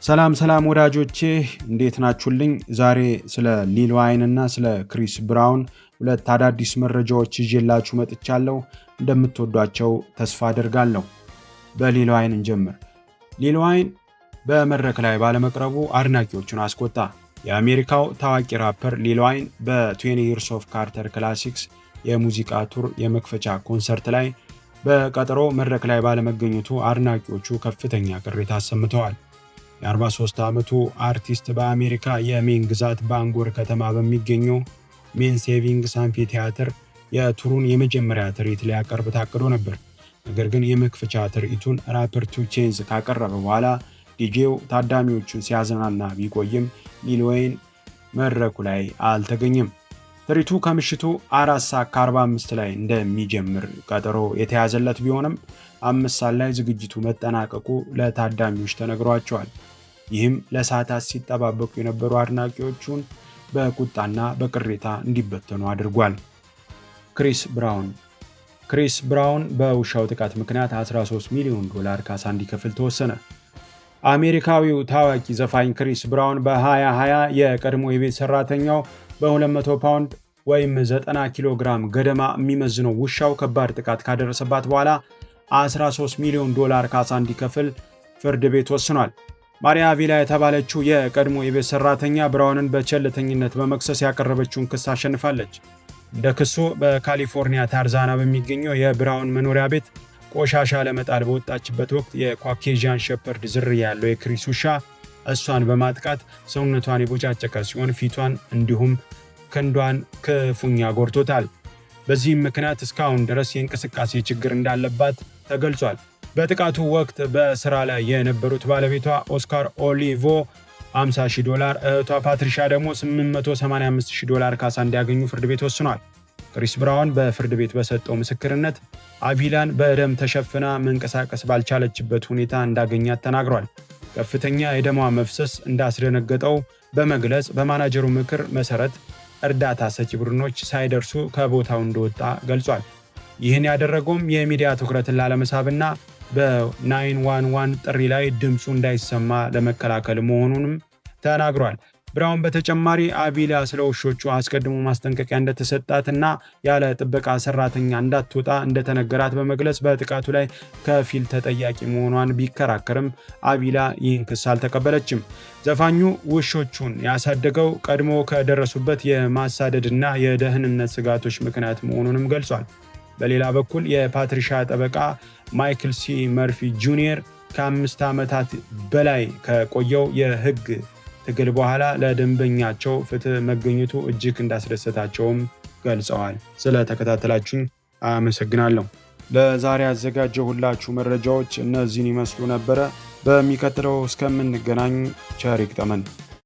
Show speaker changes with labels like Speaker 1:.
Speaker 1: ሰላም ሰላም ወዳጆቼ፣ እንዴት ናችሁልኝ? ዛሬ ስለ ሊል ዋይን እና ስለ ክሪስ ብራውን ሁለት አዳዲስ መረጃዎች ይዤላችሁ መጥቻለሁ። እንደምትወዷቸው ተስፋ አደርጋለሁ። በሊል ዋይን እንጀምር። ሊል ዋይን በመድረክ ላይ ባለመቅረቡ አድናቂዎቹን አስቆጣ። የአሜሪካው ታዋቂ ራፐር ሊል ዋይን በ20 Years of Carter Classics የሙዚቃ tour የመክፈቻ ኮንሰርት ላይ በቀጠሮ መድረክ ላይ ባለመገኘቱ አድናቂዎቹ ከፍተኛ ቅሬታ አሰምተዋል። የ43 ዓመቱ አርቲስት በአሜሪካ የሜን ግዛት ባንጎር ከተማ በሚገኘው Maine Savings Amphitheater የ tour ኡን የመጀመሪያ ትርኢት ሊያቀርብ ታቅዶ ነበር። ነገር ግን የመክፈቻ ትርኢቱን ራፐር 2 Chainz ካቀረበ በኋላ ዲጄው ታዳሚዎቹን ሲያዝናና ቢቆይም ሊል ዌይን መድረኩ ላይ አልተገኘም። ትርኢቱ ከምሽቱ 4 ሰዓት ከ45 ላይ እንደሚጀምር ቀጠሮ የተያዘለት ቢሆንም 5 ሰዓት ላይ ዝግጅቱ መጠናቀቁ ለታዳሚዎች ተነግሯቸዋል። ይህም ለሰዓታት ሲጠባበቁ የነበሩ አድናቂዎቹን በቁጣና በቅሬታ እንዲበተኑ አድርጓል። ክሪስ ብራውን። ክሪስ ብራውን በውሻው ጥቃት ምክንያት 13 ሚሊዮን ዶላር ካሳ እንዲከፍል ተወሰነ። አሜሪካዊው ታዋቂ ዘፋኝ ክሪስ ብራውን በ2020 የቀድሞ የቤት ሰራተኛው በ200 ፓውንድ ወይም 90 ኪሎ ግራም ገደማ የሚመዝነው ውሻው ከባድ ጥቃት ካደረሰባት በኋላ 13 ሚሊዮን ዶላር ካሳ እንዲከፍል ፍርድ ቤት ወስኗል። ማሪያ አቪላ የተባለችው የቀድሞ የቤት ሰራተኛ ብራውንን በቸልተኝነት በመክሰስ ያቀረበችውን ክስ አሸንፋለች። እንደ ክሱ በካሊፎርኒያ ታርዛና በሚገኘው የብራውን መኖሪያ ቤት ቆሻሻ ለመጣል በወጣችበት ወቅት የ Caucasian Shepherd ዝርያ ያለው የክሪስ ውሻ እሷን በማጥቃት ሰውነቷን የቦጫጨቀ ሲሆን ፊቷን እንዲሁም ክንዷን ክፉኛ ጎድቶታል። በዚህም ምክንያት እስካሁን ድረስ የእንቅስቃሴ ችግር እንዳለባት ተገልጿል። በጥቃቱ ወቅት በስራ ላይ የነበሩት ባለቤቷ ኦስካር ኦሊቮ 50 ሺህ ዶላር፣ እህቷ ፓትሪሻ ደግሞ 885 ሺህ ዶላር ካሳ እንዲያገኙ ፍርድ ቤት ወስኗል። ክሪስ ብራውን በፍርድ ቤት በሰጠው ምስክርነት አቪላን በደም ተሸፍና መንቀሳቀስ ባልቻለችበት ሁኔታ እንዳገኛት ተናግሯል። ከፍተኛ የደሟ መፍሰስ እንዳስደነገጠው በመግለጽ በማናጀሩ ምክር መሰረት እርዳታ ሰጪ ቡድኖች ሳይደርሱ ከቦታው እንደወጣ ገልጿል። ይህን ያደረገውም የሚዲያ ትኩረትን ላለመሳብና በ911 ጥሪ ላይ ድምፁ እንዳይሰማ ለመከላከል መሆኑንም ተናግሯል። ብራውን በተጨማሪ አቪላ ስለ ውሾቹ አስቀድሞ ማስጠንቀቂያ እንደተሰጣትና ያለ ጥበቃ ሰራተኛ እንዳትወጣ እንደተነገራት በመግለጽ በጥቃቱ ላይ ከፊል ተጠያቂ መሆኗን ቢከራከርም አቪላ ይህን ክስ አልተቀበለችም። ዘፋኙ ውሾቹን ያሳደገው ቀድሞ ከደረሱበት የማሳደድና የደህንነት ስጋቶች ምክንያት መሆኑንም ገልጿል። በሌላ በኩል የፓትሪሻ ጠበቃ ማይክል ሲ መርፊ ጁኒየር ከ5 ዓመታት በላይ ከቆየው የህግ ትግል በኋላ ለደንበኛቸው ፍትህ መገኘቱ እጅግ እንዳስደሰታቸውም ገልጸዋል። ስለተከታተላችሁኝ አመሰግናለሁ። ለዛሬ ያዘጋጀሁላችሁ መረጃዎች እነዚህን ይመስሉ ነበረ። በሚቀጥለው እስከምንገናኝ ቸር ይግጠመን።